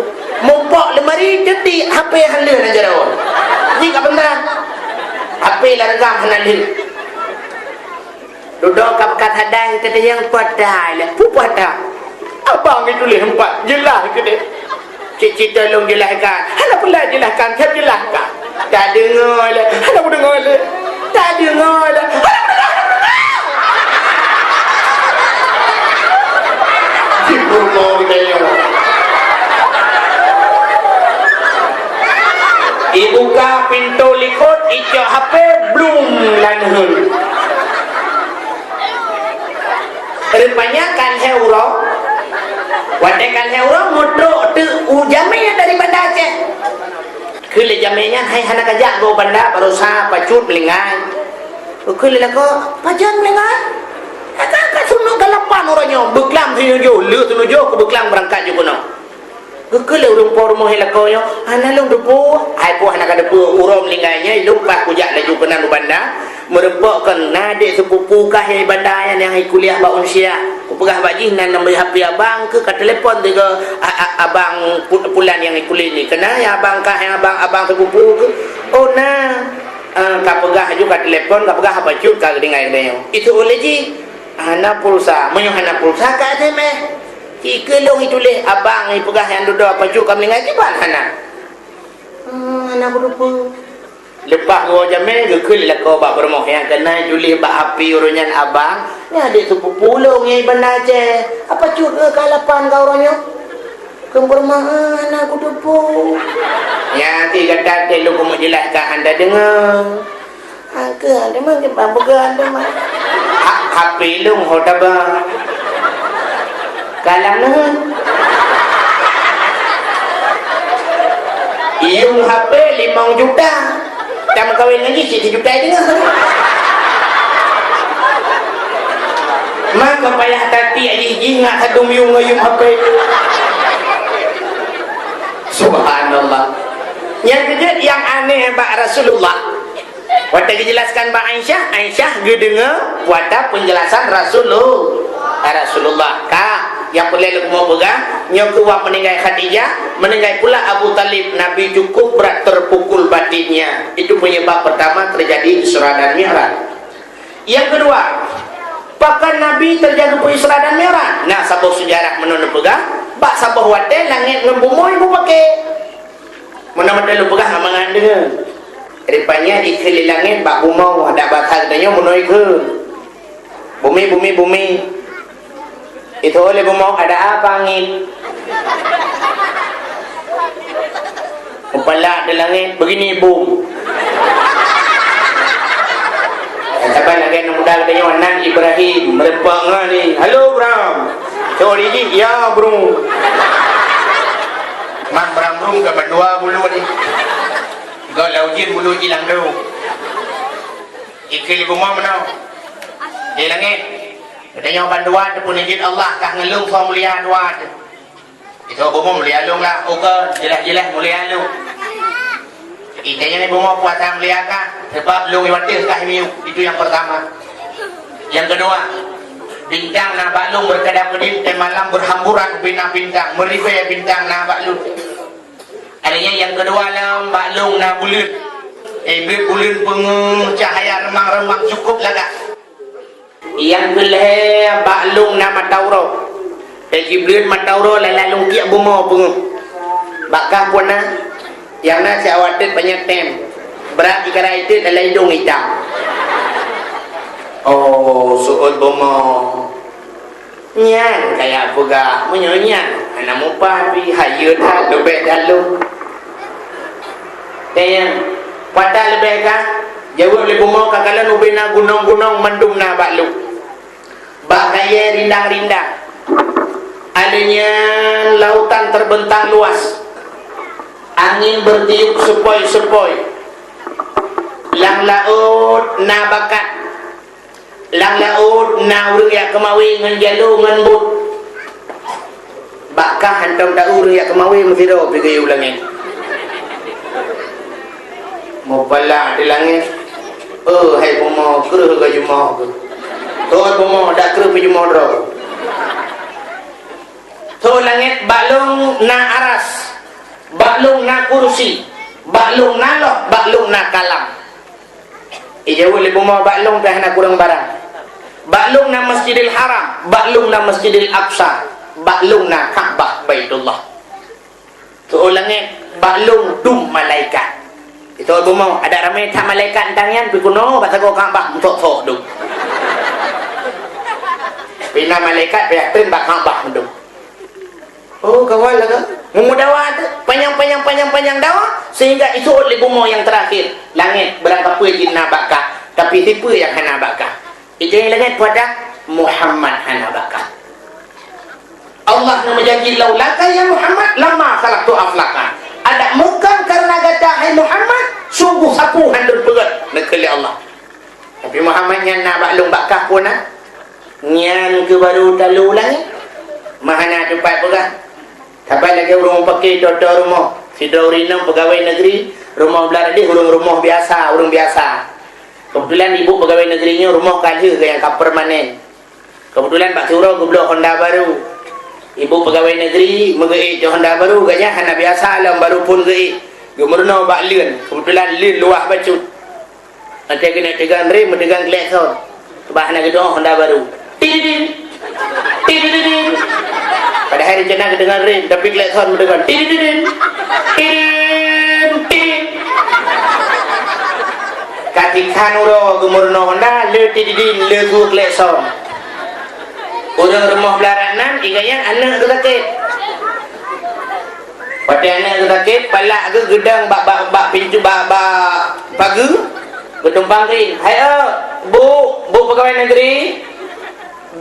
Mupok leumari, teuti H P han lheueh nan jaroe. Jih ka peunah. H P lam reugam hana lheueh. Dudoe ka peukat hadai, teuti nyang patai lah. Peue patai? Abang ituléh empat, jeulaih keudéh. Cit-cit tolong jelaskan. Hana peureulèe jelaskan, saya jelaskan. Tadeungoe lé, hana kudeungoe lé. Tadeungoe lé, hana kudeungoe, hana kudeungoe. Jipeurunoe geutanyoe. Ibuka pintoe likot, icok H P, blum, lanheun. Rupanya ka lhèe uroe, watèe ka lhèe uroe, meutrok teuk u jamèe dari Banda Aceh. Kheun lé jamèe nyan, "Hai, hana kajak goe u Banda, baroesa pacut meulinggai." Kheun lé lakoe, "Pajan meulinggai?" "Ka, ka, ka sunat galapan uroe nyoe, beuklam sinujôh, le sinujôh keu beuklam beurangkat ju keunoe." Geukheun lé ureueng po rumoh lakoe nyoe, "Hana lôn teupeu." "Hai po hana ka teupeu, uroe meulinggai nyan lôn paih kujak laju keunan u Banda, meureumpok keu na adék seupupu kah nyang i Banda nyan nyang i kuliah bak Unsia. Kupeugah bak jih nan nambah H P abang keu ka telepon tiga a-, a-, abang pu-, pulan nyang i kuliah ni. Keunan nyang abang kah, nyang abang, abang seupupu keu." "Oh na." Ah, ka peugah laju ka telepon, ka peugah haba cut ka geutinggai geutanyoe. Itu ulèe jih. Hana pulsa. Meunyoe hana pulsa ka S M S. Cit keu lôn ituléh abang ipeugah nyang dudoe pacut ka meulinggai kiban hana. Hmm, hana kuteupeu. Leupah geuwoe jamèe geukheun lé lakoe bak peurumoh nyang keunan ituléh bak H P ureueng nyan abang, nyan adék seupupu lôn nyang i Banda Aceh. Apa cut ngon ka lapan ka uroe nyoe? Keu peurumoh, ah, hana kuteupeu. Nyan ti gata teuh lôn keumeung jeulaih ka hana deungoe. Angkeuh, teuma kiban peugah teuma. Ha-, H P lôn ho taba. Kalam neuh. Iyong H P limong juta. Tameukawen ngon jih sijuta teungoh. Maka payah tatiek jih, jih ngat sadum yong ngon yong H P. Subhanallah. Nyang keujeuet nyang aneh bak Rasulullah. Watèe geujelaskan bak Aisyah, Aisyah geudeungoe watèe peunjelasan Rasulul-, Rasulullah. Ka, nyang peureulèe lôn keumeung peugah, nyoe keuh wak meuninggai Khadijah, meuninggai pula Abu Thalib, Nabi cukup berat terpukul batinnya. Itu penyebab pertama terjadi Isra dan Mi'raj. Nyang keudua, pakon Nabi terjadi Isra dan Mi'raj? Nah, saboh seujarah meunan neupeugah, bak saboh watèe langèt ngon bumoe beupaké. Meunan mantong lôn peugah hana mangat deungoe. Rupanya ikheun lé langèt bak bumoe, adak basa geutanyoe meunoe ikheun. Bumi, bumi, bumi. Itu oleh bumoe ada apa angin? Mupalak di langèt, begini bum. Saban lagèe aneuk muda geutanyoe nan Ibrahim, meureumpok ngon ni. "Halo, Bram." Cok di jih, "Ya, Bro." Mang Bram Brum ka bandua bulu ni. Gok lau jin bulu jilang tu. Ikheun lé bumoe meunoe. Di langèt. Geutanyoe bandua teupeuneujeuet Allah kah ngon lôn soe mulia dua teuh. Itu bumoe mulia lôn lah, ukeue jeulaih-jeulaih mulia lôn. Itanyoe bumoe puasa mulia kah, sabab lôn watèe kah miyueb, itu nyang pertama. Nyang keudua, bintang na bak lôn berkedap-kedip, dan malam berhamburan bina bintang, meribèe bintang na bak lôn. Adanya nyang keudua lom, bak lôn na buleuen. Eh, buleuen-buleuen peungeuh, cahya reumang-reumang cukup lagak. Nyang keulhèe, bak lôn na mata uroe. Eh, jibuleuen mata uroe lala lôn kiek bumoe peungeuh. Bak kah phon na, nyang na siawat teut panyang tem. Brat ikara itet lala idong itam. Oh, seuôt bumoe. Nyan kaya peugah, meunyoe nyan hana mupah pih, hayeu that, leubeh that lôn. Tanyong, pat leubeh kah? Jaweueb lé bumoe, ka kalon ubé na gunong-gunong mandum na bak lôn. Bak kayèe rindang-rindang. Adanya lautan terbentang luas. Angin bertiup sepoi-sepoi. Lam laôt na bakat. Lam laôt na ureueng jak keumawé ngon jalo ngon bot. Bak kah hantom taeu ureueng jak keumawé meusidroe pih geuyue u langèt. Mupala di langèt, "Eh, hai bumoe, kreueh geujumoh keuh. Thon bumoe, dak kreueh peujumoh droe." Thon langèt, bak lôn na aras, bak lôn na kursi, bak lôn na loh, bak lôn na kalam. Ijaweueb lé bumoe, bak lôn pih hana kurang barang. Bak lôn na Masjidil Haram, bak lôn na Masjidil Aqsa, bak lôn na Ka'bah Baitullah. Teuôt langèt, bak lôn dum malaikat. Itu bumoe, adak ramé that malaikat nyan pih keunoe bak sagoe Ka'bah meusok-sok dum. Pih na malaikat pih ateueh bak Ka'bah meudum. Oh, kawan lagak. Meumeudawa tu, panyang, panyang, panyang, panyang dawa, sehingga iseuôt lé bumoe nyang teurakhir, langèt, barangkapeue jih na bak kah, tapi sipeue nyang hana bak kah? Itu nyang langèt pada Muhammad hana bak kah. Allah na meujanji, "Laulaka ya Muhammad lama khalaqtu aflaka." Adak mukam karena gata, hai Muhammad, sungguh sapeue han lôn peugöt, neukheun lé Allah. Tapi Muhammad nyan na bak lôn bak kah phon na. Nyan keuh baru talo langèt. Meuhana teumpat peugah. Saban lagèe ureueng mupakè toto rumoh. Sidroe ureueng inong peugawai negeri, rumoh blah deh ureueng rumoh biasa, ureueng biasa. Keubeutulan ibu peugawai negeri nyoe rumoh ka lheueh nyang ka permanen. Keubeutulan bak siuroe geublok honda baru. Ibu peugawai negeri meugeuék cok honda baru, gobnyan hana biasa lom, baru phôn geuék. Geumeurunoe bak leuen, keubeutulan leuen luwah bacut. Watèe keuneuk teugang rem, meuteugang klakson. Bah na geudoe honda baru. Tididin! Tididin! Padahai rencana geuteugang rem, tapi klakson meuteugang. Tididin! Tidin! Tidin! Ka tikhan uroe geumeurunoe honda, le tididin, le su klakson. Ureueng rumoh blah rot nan, igaya aneuk geuh sakét. Watèe aneuk geuh sakét, palak geuh geudong bak, bak, bak pintoe, bak, bak pageue, geutumpang keuieng. "Hai, eu, Bu, Bu peugawai negeri,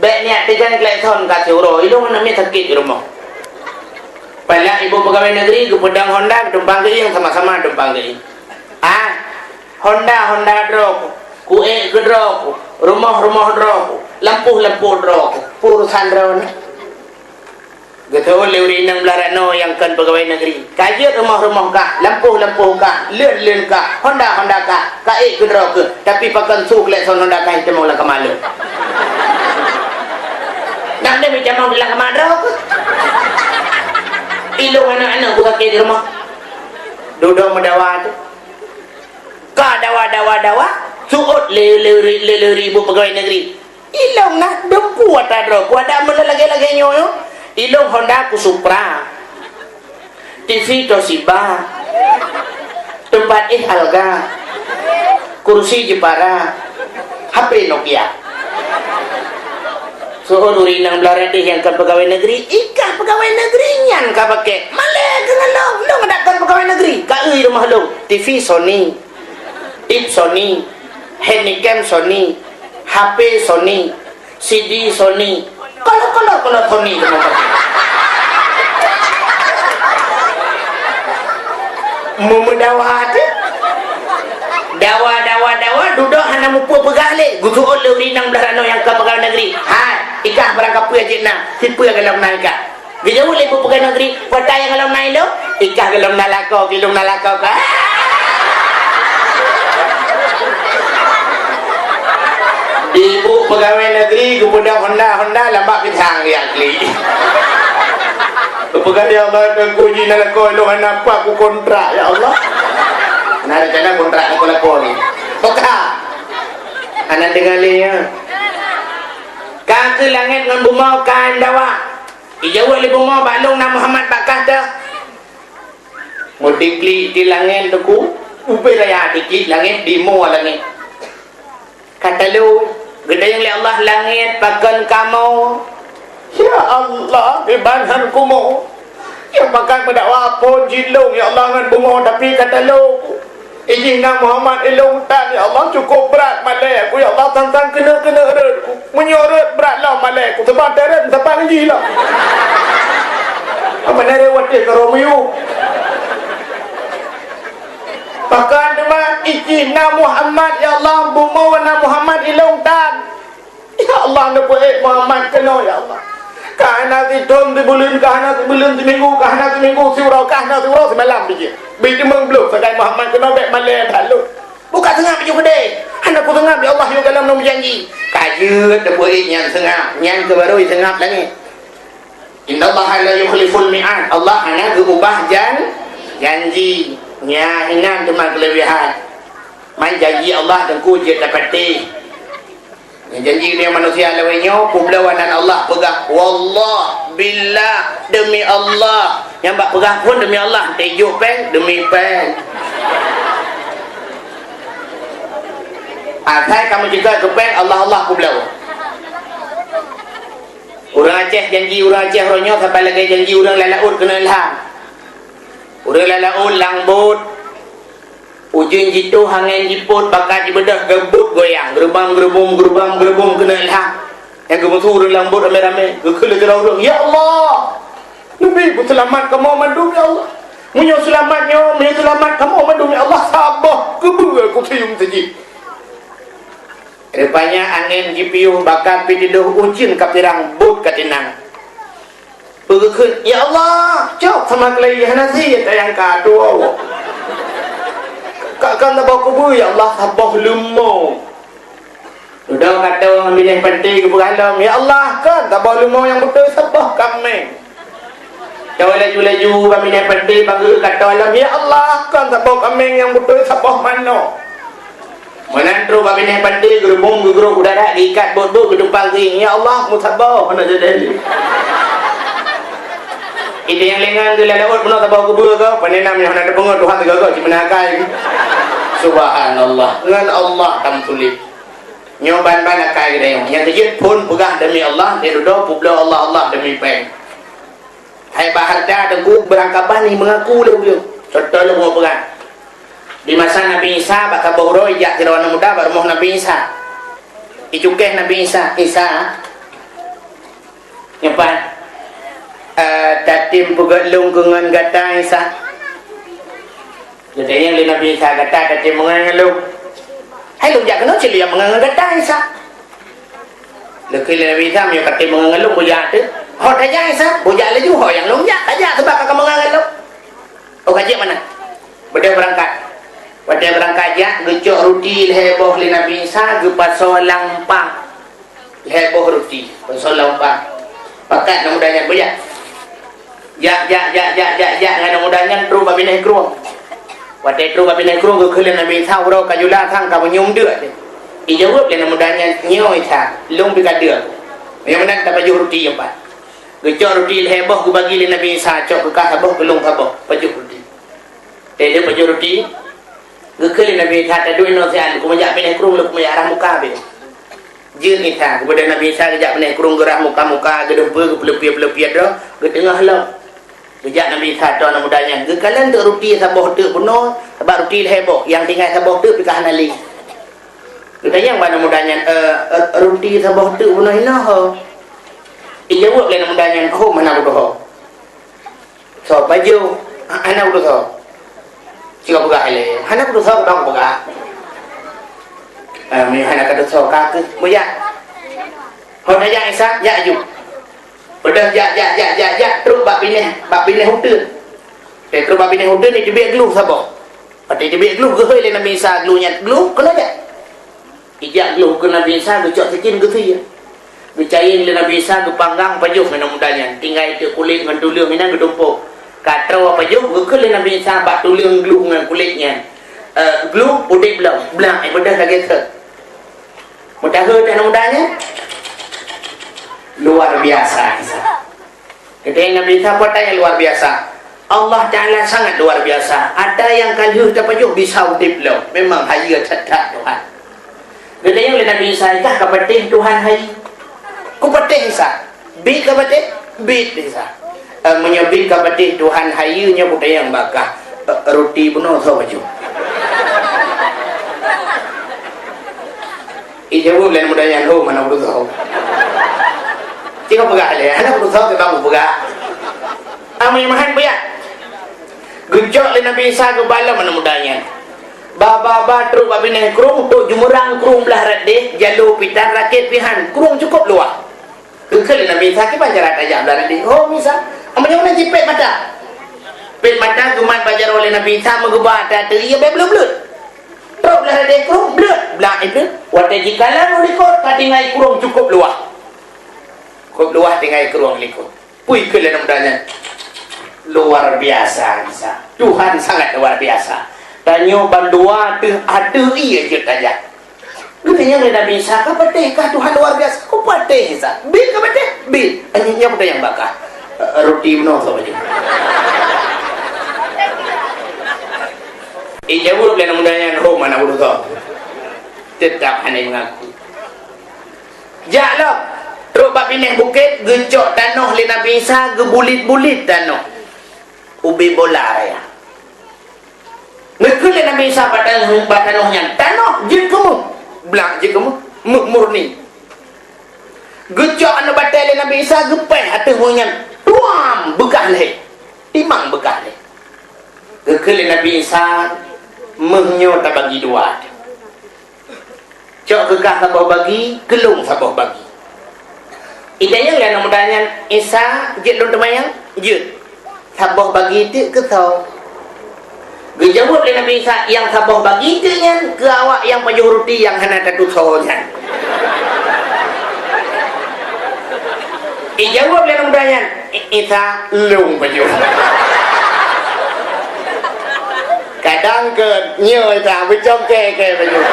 bèk neujak teugang klakson ka siuroe, ilôn aneuk miet sakét di rumoh." Palak ibu peugawai negeri geupeudong honda, geutumpang keuieng, sama-sama tumpang keuieng. Ah, honda, honda droe, kuék keu droe, rumoh, rumoh droe, lampôh, lampôh droe, peue urosan droeneuh. Geuteuôt lé ureueng inong blah rot nan nyang kon peugawai negeri. Ka jeuet rumoh-rumoh kah, lampôh-lampôh kah, leuen-leuen kah, honda-honda kah, ka ék keudroe keuh, tapi pakon su klakson honda kah itamong lam kama lôn. Nang deuh itamong lam kama droe keuh. Ilôn aneuk-aneuk ku sakét di rumoh. Dudoe meudawa tu. Ka dawa, dawa, dawa, seuôt lé, lé, lé, lé, lé ibu peugawai negeri. Ilôn na dumpeue ata droe, ku adak meulagèe-lagèe nyoe, nyoe. Ilôn honda ku Supra. T V Toshiba. Teumpat éh Alga. Kursi Jepara. H P Nokia. Seuôt ureueng inong blah rot deh nyang kon peugawai negeri, ikah peugawai negeri nyan ka pakèk. Malèe keuh ngon lôn, lôn adak kon peugawai negeri. Ka eu rumoh lôn, T V Sony. Ip Sony, handycam Sony, H P Sony, C D Sony, kolor-kolor, kolor Sony teuma pakai. Meumeudawa teuh. Dawa, dawa, dawa, dudoe hana mupeue peugah lé. Geuseuôt lé ureueng inong blah rot nan nyang ka peugawai negeri. "Hai, ikah barangkapeue jeuet na, sipeue golom na ikah?" Geujaweueb lé ibu peugawai negeri, "Peue ata nyang golom na ilôn?" "Ikah golom na lakoe, ilôn na lakoe kah." Di ibu peugawai negeri geupeudong honda-honda lam bak pisang geujak klik. Peugah, "Ya Allah, Teungku, jih na lakoe lôn hana pat kukontrak, ya Allah." Na rencana kontrak lakoe-lakoe ni. Buka. Hana deungoe lé, ya. Ka keu langét ngon bumoe ka dawa. Ijaweueb lé bumoe, "Bak lôn na Muhammad bak kah teuh." Meudiklik di langét, Teungku. Ubé raya diklik langét, di moe langét. Ka talo, geutanyong lé Allah langét, "Pakon kamoe?" "Ya Allah, kiban han kumoe. Nyang pakat meudakwa phon jih lôn, ya Allah, ngon bumoe, tapi ka talo. Ijih na Muhammad ilôn tan, ya Allah, cukôp brat malée ku, ya Allah, sang-sang keuneuk-keuneuk rot ku. Meunyoe rot brat lom malée ku, seubab teuret meusapat ngon jih lom." Apa nare watée ka Romeo? Pakon teuma ijih na Muhammad, ya Allah, bumoe na Muhammad ilôn tan. Ya Allah, neupeuék Muhammad keunoe, ya Allah. Ka hana sithon sibuleuen, ka hana sibuleuen, siminggu, ka hana siminggu, siuroe, ka hana siuroe, simalam bijéh. Bi teumeung bloh sagai Muhammad keunoe, bék malée that lôn. Buka seungab bijéh keudeh. Hana kuseungab, ya Allah, yôh gohlom lôn meujanji. Ka jeuet neupeuék nyan seungab, nyan keuh barô jiseungab langét. Innallaha la yukhliful mi'ad. Allah hana geuubah jan-, janji. Nyan inan teuma keuleubehan. Man janji Allah Teungku jeuet tapatéh. Nyan janji ngon manusia lawét nyoe, peubloe nan Allah peugah, "Wallah, billah, demi Allah." Nyang bak peugah phon demi Allah, teuh jok péng, demi péng. Asai ka meucukot keu péng, Allah, Allah peubloe. Ureuëng Aceh janji ureuëng Aceh uroe nyoe saban lagée janji ureuëng lam laôt keuneuk ilham. Ureuëng lam laôt lam bot, ujeuen jitôh, angén jipôt, baka jibeudôh, geubot goyang, geurubam-geurubum, geurubam-geurubum keuneuk ilham. Nyang geumeusu ureuëng lam bot ramé-ramé, geukheun lé sidroe ureuëng, "Ya Allah, neubi peuseulamat kamoe mandum, ya Allah. Meunyoe seulamat nyoe, meunyoe seulamat kamoe mandum, ya Allah, saboh keubeue kusium sajieb." Rupanya angén jipiôh, baka pih tidôh, ujeuen ka pirang, bot ka tinang. Peugeukeut, "Ya Allah, cok sama keulai hana sie tayang ka tuwoe. Ka, ka saboh keubeue, ya Allah, saboh leumo." Dudoe ka toe ngon binéh panté geupeugah lom, "Ya Allah, kon saboh leumo nyang beutôi, saboh kaméng." Toe laju-laju bak binéh panté, bak geuh ka toe lom, "Ya Allah, kon saboh kaméng nyang beutôi, saboh manok." Meunan trok bak binéh panté, geurubum geugrôp u darat, geuikat bot-bot, geutumpang keuieng, "Ya Allah, meusaboh hana jadi." Itu nyang lé ngon geuh lam laôt peunoh saboh keubeue goe, pane nam nyang hana teupeungeut Tuhan sigoe-goe, cit meunan akai. Subhanallah, ngon Allah tam sulit. Nyoe ban-ban akai geutanyoe. Nyang keujeuet phon peugah demi Allah, di dudoe peubloe Allah, Allah demi péng. Hai bak hareuta Teungku, beurangkaban ni meungaku lé ureuëng. Contoh lôn peugah. Di masa Nabi Isa bak saboh uroe jak sidroe aneuëk muda bak rumoh Nabi Isa. Icukéh Nabi Isa, "Isa, nyoe pat, eh, tatem peugét lôn keu ngon gata, Isa?" Geutanyong lé Nabi Isa, "Gata tatem meungon ngon lôn?" "Hai lôn jak keunoe cit lôn jak meungon ngon gata, Isa." Geukheun lé Nabi Isa, "Meunyoe katem meungon ngon lôn, bujak teuh." "Ho tajak, Isa, bujak laju, ho nyang lôn jak, tajak, sabab ka meungon ngon lôn." "Oh, ka jeuet meunan." Beudôh beurangkat. Watée beurangkat jak, geucok ruti lhée boh lé Nabi Isa, geupasoe lam umpang. Lhée boh ruti, pasoe lam umpang. Pakat aneuëk muda nyan, "Bujak." Jak, jak, jak, jak, jak, jak ngon aneuëk muda nyan trok bak binéh krueng. Watée trok bak binéh krueng, geukheun lé Nabi Isa, "Uroe ka jula sang ka meunyoe deuek teuh." Ijaweueb lé aneuëk muda nyan, "Nyoe Isa, lôn pih ka deuek." Nyang meunan tapajoh ruti nyoe pat. Geucok ruti lhée boh geubagi lé Nabi Isa, "Cok keu kah saboh, keu lôn saboh, pajoh ruti." Teuh pajoh ruti, geukheun lé Nabi Isa, "Taduek inoe siat, lôn keumeujak binéh krueng, lôn keumeujak rhah muka beh." Jeuet Isa, geubeudôh Nabi Isa geujak binéh krueng, geurhah muka-muka, geudeumpeu, geupeuleupiet-peuleupiet droe, geuteungoh lom. Geujak Nabi Isa ateueh aneuëk muda nyan, geukalon teuk ruti saboh teuk bunoe, sabab ruti lhée boh, nyang tinggai saboh teuk pih ka hana lé. Geutanyong bak aneuëk muda nyan, "Eh, eh, ruti saboh teuk bunoe hinoe ho?" Ijaweueb lé aneuëk muda nyan, "Hom, hana kutuho." "Soe pajoh?" "Hana kutusoe." Cit ka peugah ilée, "Hana kutusoe, ka peugah." "Eh, meunyoe hana katusoe, ka keuh, bujak." "Ho tajak, Isa, jak laju." Beudôh jak, jak, jak, jak, jak, trok bak binéh, bak binéh uteuen. Trok bak binéh uteuen, iteubiet glôh saboh. Watée iteubiet glôh, geuhôi lé Nabi Isa glôh nyan, "Glôh, keunoe jak." Ijak glôh keu Nabi Isa, geucok sikin, geusie. Geucayeng lé Nabi Isa, geupanggang pajoh ngon aneuk muda nyan. Tinggai teuk kulét ngon tuleueng inan geutumpôk. Ka troe pajoh, geukheun lé Nabi Isa bak tuleueng glueng ngon kulét nyan, "Eh, glueng udeb lom." Blang, eh, beudôh lagèe sot. Meutahe teuh aneuk muda nyan? Luar biasa Isa. Kata Nabi Isa, "Peue nyang luar biasa? Allah Ta'ala sangat luar biasa. Ata nyang ka lheueh tapajoh bisa udeb lom. Memang hayeue that-that Tuhan." Geutanyong lé Nabi Isa, "Ka patéh Tuhan hai?" "Kupatéh Isa." "Biet ka patéh?" "Biet Isa." "Eh, meunyoe biet ka patéh Tuhan hayeue nyoe kutanyong bak kah, eh, ruti bunoe soe pajoh?" Ijaweueb lé aneuk muda nyan, "Ho, hana kutusoe." Cit ka peugah lé, "Hana kutusoe, kiban kupeugah." Amai meuhan peue nyan. Geucok lé Nabi Isa geuba lom aneuk muda nyan. Ba, ba, ba trok bak binéh krueng, trok jimeurang krueng blah rot deh, jaloe pitan rakét pih han, krueng cukôp luwah. Geukheun lé Nabi Isa, "Kiban cara tajak blah rot deh?" "Ho, Isa." "Meunyoe na jipét mata." Pét mata geumat bak jaroe lé Nabi Isa, meugeuba ata ateueh ié bèk bleuet-bleuet. Trok blah rot deh krueng, bleuet, blah ié bleuet. Watèe jikalang u likot, ka tinggai krueng cukôp luwah. Cukôp luwah tinggai krueng likot. Peue kheun lé aneuk muda nyan? Luar biasa Isa. Tuhan sangat luar biasa. Tanyoe bandua teuh ateueh ié jeuet tajak. Geutanyong lé Nabi Isa, "Ka patéh kah Tuhan luar biasa?" "Kupatéh Isa." "Biet ka patéh?" "Biet." "Nyoe, nyoe kutanyong bak kah, eh, ruti bunoe soe pajoh?" Ijaweueb lé aneuk muda nyan, "Ho, hana kutusoe." Teutap hana meungaku. Jak lom, trok bak binéh bukét, geucok tanoh lé Nabi Isa, geubulit-bulit tanoh. Ubé bola raya. Geukheun lé Nabi Isa bak tanoh, bak tanoh nyan, "Tanoh, jeuet keu méuh." Blang, jeuet keu méuh, méuh murni. Geucok aneuk batèe lé Nabi Isa, geupéh ateueh méuh nyan. Tuam! Beukah lhèe. Timang beukah lhèe. Geukheun lé Nabi Isa, "Méuh nyoe tabagi dua." Cok keu kah saboh bagi, keu lôn saboh bagi. Itanyong lé aneuk muda nyan, "Isa, jeuet lôn teumayang?" "Jeuet." "Saboh bagi teuk keu soe?" Geujaweueb lé Nabi Isa, "Nyang saboh bagi teuk nyan keu awak nyang pajoh ruti nyang hana tatusoe nyan." Ijaweueb lé aneuk muda nyan, "I-, Isa, lôn pajoh." Kadang keu nyoe Isa beucongke-ke pajoh.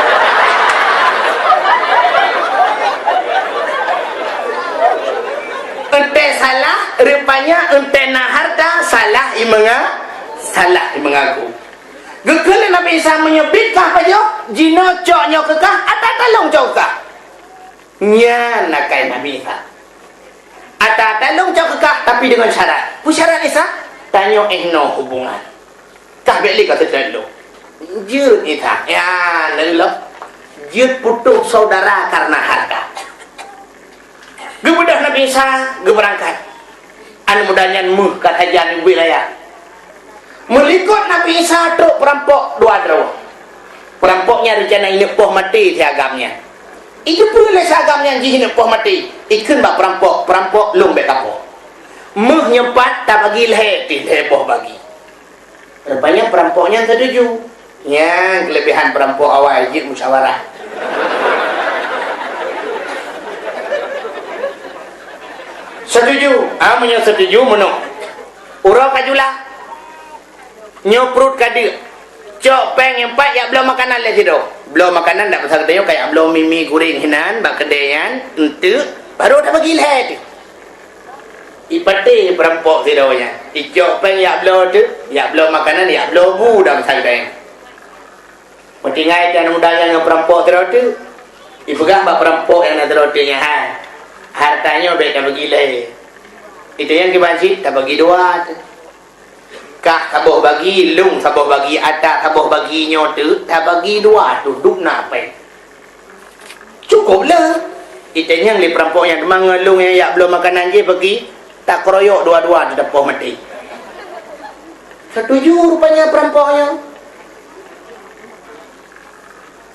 Eunteuk salah, rupanya eunteuk na harta, salah imeunga-, salah imeungaku. Geukheun lé Nabi Isa, "Meunyoe biet kah pajoh, jinoe cok nyoe keu kah, ata talong cok keu kah." Nyan akai Nabi Isa. Ata talong cok keu kah, tapi deungon syarat. Peue syarat Isa? Tanyoe 'oh noe hubungan. Kah bèk lé ka seutôt lôn. Jeuet Isa. Ya, lôn lom. Jeuet putôh saudara karena harta. Geubeudôh Nabi Isa, geubeurangkat. Aneuk muda nyan méuh ka sajan ubit raya. Meulikot Nabi Isa trok peurampok dua droe. Peurampok nyan reuncana ineuk poh maté si agam nyan. Ijeupeue lé si agam nyan jih ineuk poh maté. Ikheun bak peurampok, "Peurampok, lôn bèk kapoh. Méuh nyoe pat tabagi lhèe pih lhèe boh bagi." Rupanya peurampok nyan setuju. Nyan keulebihan peurampok awai jeuet musyawarah. Setuju. Ah, meunyoe setuju, meunoe. Uroe ka jula. Nyoe pruet ka deuk. Cok péng nyang pat jak bloe makanan lé sidroe. Bloe makanan dak pasal geutanyoe ka jak bloe mi-mi guréng hinan bak keudè nyan, eunteuk, barô tabagi lhèe teuh. Ipatéh peurampok sidroe nyan. Icok péng jak bloe teuh, jak bloe makanan, jak bloe bu dak masa geutanyoe. Meutinggai tan muda nyan ngon peurampok sidroe teuh. Ipeugah bak peurampok nyang na sidroe teuh nyan, "Hai, hareuta nyoe bèk tabagi lhèe. Itanyong kiban cit tabagi dua teuh. Kah saboh bagi, lôn saboh bagi, ata saboh bagi nyoe teuh tabagi dua teuh, dum na péng." Cukôp le. Itanyong lé peurampok nyan, "Teuma ngon lôn nyang jak bloe makanan jih peuki, takeroyok dua-dua teuh tapoh maté." Setuju rupanya peurampok nyan.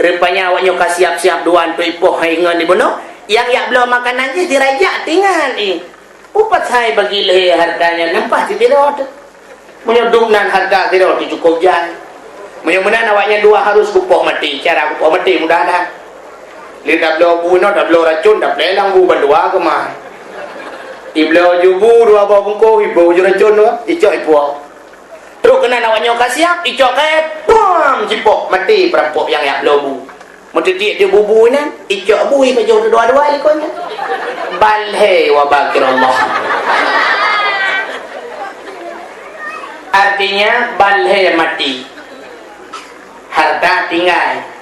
Rupanya awak nyoe ka siap-siap dua eunteuk ipoh hai ngon ibunoe. Nyang jak bloe makanan jih dirajak tinggai. Peue pasai bagi lhèe hareuta nyan, nyan paih sidroe teuh. Meunyoe dum nan hareuta sidroe teuh cukôp jai. Meunyoe meunan awak nyan dua harôh kupoh maté, cara kupoh maté mudah that. Di tabloe bu inoe, tabloe racun, taplé lam bu bandua keumah. Ibloe ju bu dua boh bungkôh, iboh ju racun dua, icok ipuwoe. Trok keunan awak nyoe ka siap, icok kayèe, puam, jipok, maté peurampok nyang jak bloe bu. Meutitiek di bu-bu nyan, icok bu ipajoh dua-dua likot nyan. Bal hai wa bakir Allah. Artinya, bal hai maté. Harta tinggai.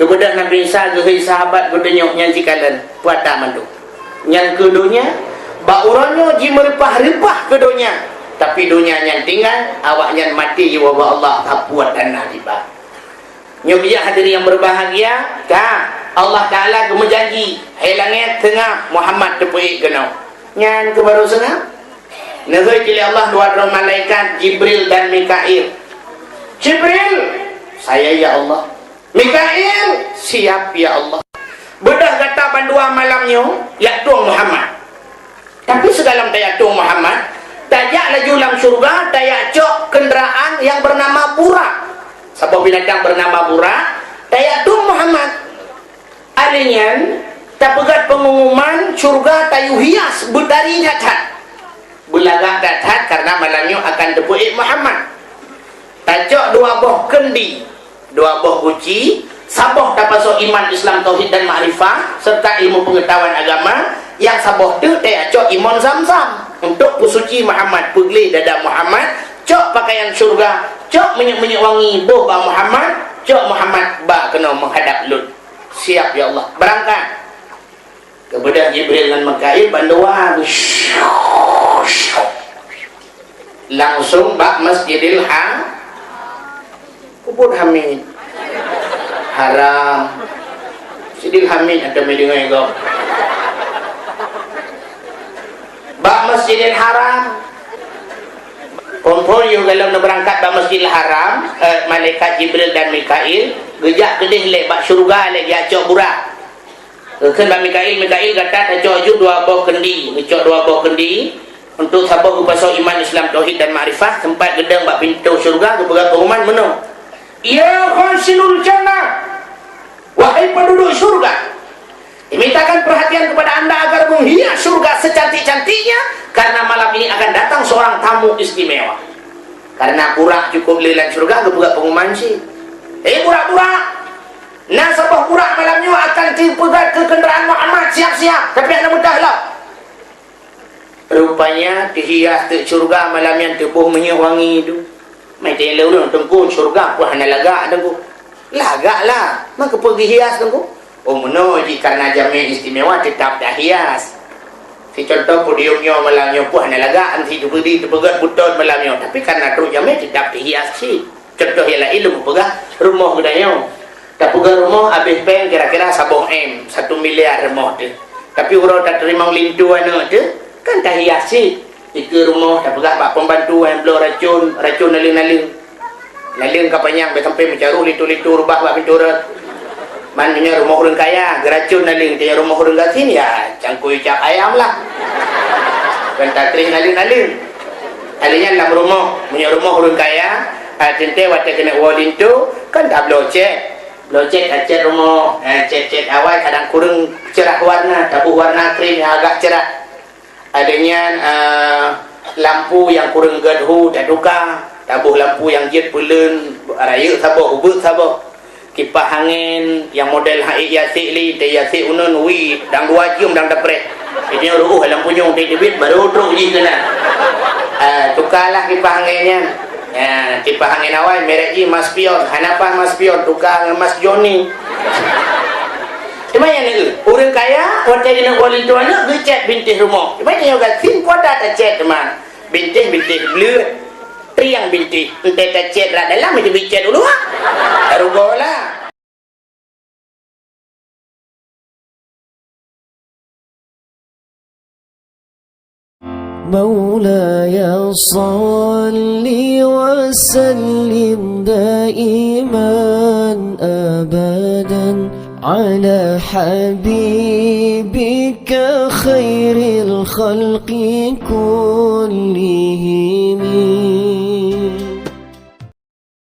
Keubeudôh Nabi Isa geuhôi sahabat geutanyoe nyang sikalon, peue ata mandum. Nyang keu donya, bak uroe nyoe jimeureupah-reupah keu donya, tapi donya nyan tinggai, awaknyan maté jiwoe bak Allah, ka puet dan na tiba. Nyoe bijak hadirin yang berbahagia, ka Allah Taala geumeujanji, hai langét, seungab Muhammad teupeuék keunoe. Nyan keuh barô seungab. Neuhôi cit lé Allah dua droe malaikat, Jibril dan Mikail. Jibril, saya ya Allah. Mikail, siap ya Allah. Beudôh gata bandua malam nyoe, jak tueng Muhammad. Tapi sigohlom tajak tueng Muhammad, tajak laju lam syeuruga, tajak cok keundaraan nyang beunama Burak. Saboh binatang beunama Burak, tajak tueng Muhammad. Alèh nyan, tapeugöt peungumuman syeuruga tayue hias beutari that-that. Beulagak that-that karena malam nyoe akan teupeuék Muhammad. Tacok dua boh keundi, dua boh guci, saboh tapasoe iman, Islam, tauhid dan makrifah, serta ilmu pengetahuan agama, nyang saboh teuk tacok imon Zam-Zam untuk peusuci Muhammad, peugleh dada Muhammad, cok pakaian syeuruga, cok minyeuk-minyeuk wangi, boh bak Muhammad, cok Muhammad ba keunoe meuhadap lôn. Siap, ya Allah. Beurangkat. Keubeudôh Jibril ngon Mikail bandua. Langsung bak Masjidil Ha-, Kubur Hamid. Haram. Masjidil Hamid ada mai deungoe gob. Bak Masjidil Haram. Phôn-phôn yoh gohlom neubeurangkat bak Masjidil Haram, eh, malaikat Jibril dan Mikail geujak keudeh lé bak syeuruga lé, geujak cok Burak. Geukheun bak Mikail, "Mikail, gata tacok ju dua boh keundi." Geucok dua boh keundi, untuk saboh geupasoe iman, Islam, tauhid dan makrifah, teumpat geudong bak pintoe syeuruga, geupeugah peungumuman meunoe, "Ya khazinul jannah, wahai penduduk syeuruga, dimintakan perhatian kepada anda agar menghias syeuruga secantik-cantiknya, karena malam ini akan datang seorang tamu istimewa." Karena Burak cukup le lam syeuruga, geupeugah peungumuman cit, "Eh, Burak, Burak! Na saboh Burak malam nyoe akan jipeugöt keu keundaraan Muhammad, siap-siap, tapi hana meudah lom." Rupanya teuhias teuk syeuruga malam nyan, teuboh minyeuk wangi tu. Meuteuleu ureueng, "Teungku, syeuruga peue hana lagak, Teungku?" "Lagak lah, meukeupeu geuhias, Teungku?" "Oh, meunoe jih, karena jamé istimewa teutap tahias. Sicontoh podium nyoe malam nyoe peue hana lagak, si teupeudi teupeugöt beuton malam nyoe, tapi karena trok jamé teutap teuhias cit." Contoh nyang laén lôn peugah rumoh geutanyoe. Tapeugah rumoh habéh péng kira-kira saboh M, satu miliar rumoh teuh. Tapi uroe tateurimong linto aneuk teuh, kan tahias cit. Dikeue rumoh tapeugah bak pembantu nyang bloe racun, racun naleueng-naleueng. Naleueng ka panyang bèk sampai meucaroh linto-linto reubah bak pintoe rot. Man meunyoe rumoh ureueng kaya, geuracun naleueng, tanyoe rumoh ureueng gasien, ya cangkôi cap ayam lah. Kan tatreh naleueng-naleueng. Alèh nyan lam rumoh, meunyoe rumoh ureueng kaya, ah, teuntèe watèe keuneuk woe linto, kan tabloe cèt. Bloe cèt, tacèt rumoh, eh, cèt-cèt awai kadang kureueng cerah warna, taboh warna krim nyang agak cerah. Alèh nyan, eh, lampu nyang kureueng gèt hu tatuka, taboh lampu nyang jeuet peuleuen, rayeuk saboh, ubeut saboh. Kipah angén nyang model haiek yasek lé, teuh yasek uneun, wi, dang dua jeuem dang tapreh. Jinoe ruôh lam punyueng teuh teubiet, barô trok jih keunan. Ah, tukalah kipah angén nyan. Ah, kipah angén awai merek jih Maspion. Hana paih Maspion, tuka ngon Mas Joni. Teuma nyang neu, ureueng kaya, watèe jineuk woe linto aneuk, geucèt bintéh rumoh. Teuma nyoe gasien kuat that tacèt teuma. Bintéh-bintéh bleuet. Triang bintéh, entèe tacèt rot dalam, teubiet cèt u luwa. Rugoe lah. مولاي صل وسلم دائما أبدا على حبيبك خير الخلق كلهم.